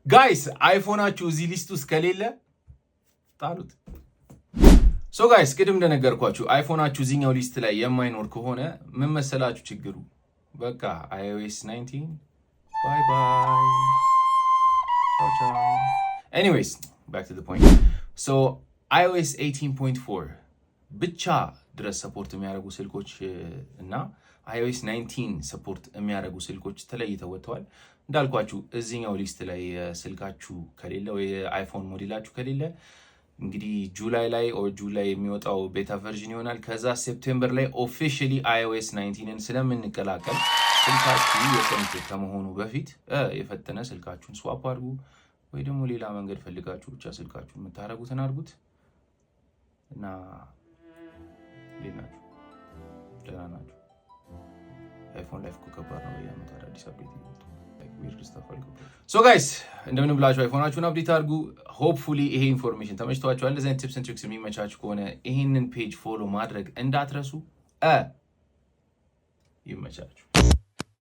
Guys፣ iPhone ኣችሁ እዚህ list ውስጥ ከሌለ ጣሉት። So guys፣ ቅድም እንደነገርኳችሁ iPhone ኣችሁ እዚኛው list ላይ የማይኖር ከሆነ ምን መሰላችሁ ችግሩ? በቃ iOS 19 bye bye፣ ቻው ቻው። Anyways, back to the point. So iOS 18.4 ብቻ ድረስ support የሚያደርጉ ስልኮች እና iOS 19 support የሚያደርጉ ስልኮች ተለይተው ወጥተዋል። እንዳልኳችሁ እዚኛው list ላይ ስልካችሁ ከሌለ ወይ iPhone ሞዴላችሁ ከሌለ እንግዲህ July ላይ or July የሚወጣው beta version ይሆናል። ከዛ September ላይ officially iOS 19ን ስለምንቀላቀል ስልካችሁ የጥንት ከመሆኑ በፊት የፈጠነ ስልካችሁን swap አድርጉ፣ ወይ ደግሞ ሌላ መንገድ ፈልጋችሁ ብቻ ስልካችሁን የምታደርጉትን አድርጉት። እና እንዴት ናችሁ? ደህና ናችሁ? iPhone life እኮ ከባድ ነው። በየዓመቱ አዳዲስ update እየወጡ weird stuff አልገባም። So guys፣ እንደምንም ብላችሁ iPhone ኣችሁን update አድርጉ። Hopefully ይሄ information ተመችቷችኋል። እንደዚህ አይነት tips and tricks የሚመቻችሁ ከሆነ ይሄንን page follow ማድረግ እንዳትረሱ። ይመቻችሁ።